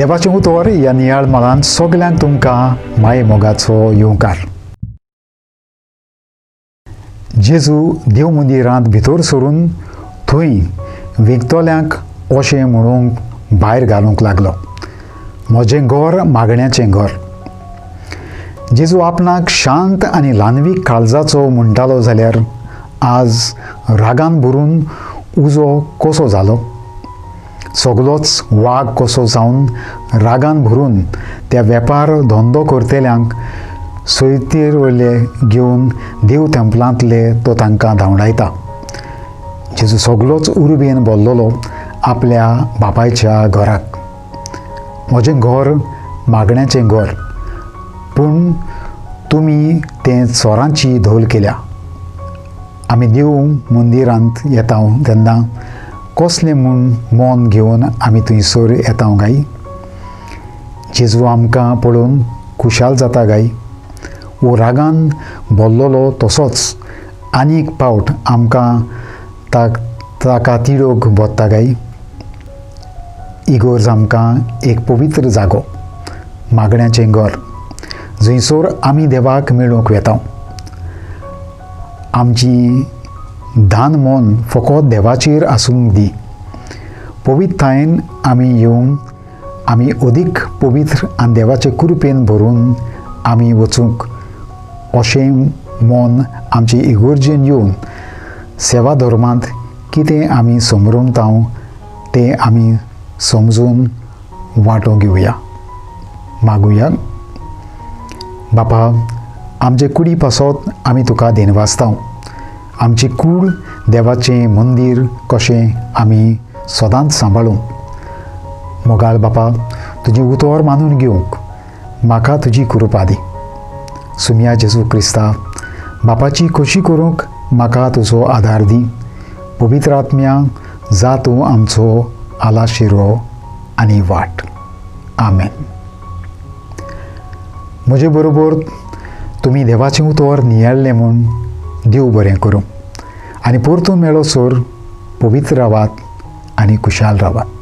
देवाचें उतर ह्या नियाळ मालान सगल्यांक तुमकां माये मोगाचो येवकार. जेजू देव मंदिरांत भितर सरून थंय विकतल्यांक अशें म्हणूंक भायर घालूंक लागलो, म्हजें घर मागण्याचें घर. जेजू आपणाक शांत आनी ल्हानवीक काळजाचो म्हणटालो जाल्यार आज रागान भरून उजो कसो जालो? सगलोच वाग कसो जावन रागान भरून त्या वेपार धंदो करतल्यांक सयतेर वयले घेवन देव तेंपलांतले तो तांकां धांवडायता. जेजू सगलोच उर्बेन बोल्लोलो आपल्या बापायच्या घराक. म्हजें घर मागण्याचें घर, पूण तुमी तें चोरांची धोल केल्या. आमी देव मंदिरांत येता तेन्ना कसलें म्हूण मन घेवन आमी थंयसर येता गाय? जेजू आमकां पळोवन खुशाल जाता गाय? वो रागान बोल्लोलो तसोच आनीक पावट आमकां ताका तिडोक बोत्ता गाय? इगोर्ज आमकां एक पवित्र जागो, मागण्याचें घर, जंयसर आमी देवाक मेळूंक वेता. आमची दान मन फकत देवाचेर आसूंक दी. पवित्रतायेन आमी येवन आमी अदीक पवित्र आनी देवाचे कृपेन भरून आमी वचूंक अशें मन आमचे इगोर्जेन येवन सेवा धर्मांत कितें आमी समरमता तें आमी समजून वांटो घेवया. मागुया. बापा, आमचे कुडी पासत आमी तुका देनवासता. आमची कूड देवाचें मंदीर कशें आमी सदांच सांबाळूंक. मोगाळ बापा, तुजी उतर मानून घेवंक म्हाका तुजी कृपा दी. सुमिया जेजू क्रिस्ता, बापाची खोशी करूंक म्हाका तुजो आदार दी. पवित्र आत्म्या, जा तूं आमचो आलाशिरो आनी वाट. आमेन. म्हजे बरोबर तुमी देवाचें उतर नियाळ्ळें म्हूण देव बरें करूं आनी परतून मेळो सोर पवित्र रावात आनी खुशाल रावात.